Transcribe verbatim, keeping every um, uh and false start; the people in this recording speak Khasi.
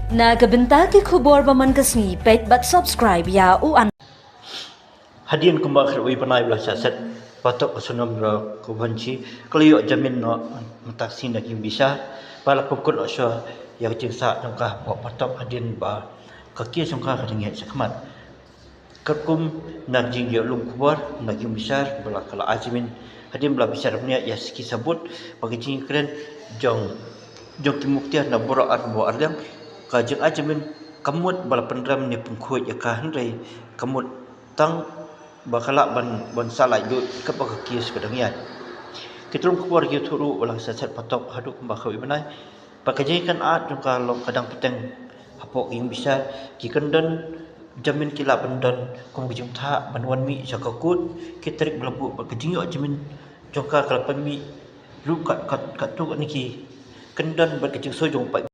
Na ka bynta ki khubor ba man ka sngi, peit bad subscribe ïa u an. Hadien kumba khatar wei bnai ba la shah set patok ka Sonam Raghuvanshi ka la ïoh jamin noh mynta ka sngi na ki ïing bishar ba la pynkut noh shuwa ïa ka jingsah jong ka hapoh patok hadien ba ka case jong ka ka dang ïaid shakhmat. Katkum na ka jingïoh lum khubor na ki ïing bishar ba la ka la ai jamin hadien ba la bishar bniah ïa ki sabut ba ka jingkren jong jong ki muktiar na baroh arngut arliang ka jingai jamin ka mut ba la pynrem ne pynkhuid ïa ka hynrei ka mut tang ba ka lah ban ban sa laitluid katba ka case ka dang ïaid. Ki tnat khubor ki ïathuh ruh ba la ka shah set patok haduh kumba khatar wei bnai ba ka jingkynad jong ka long ka dang bteng hapoh ka ïing bishar, ki kyndon jamin ki lah ban don kum ka jingthoh ban wan mih sha ka kot, ki tarik ba la buh bad ka jingïoh jamin jong ka ka la pynmih ruh kat kat katto katne ki kyndon bad ka jingsngew jong u paid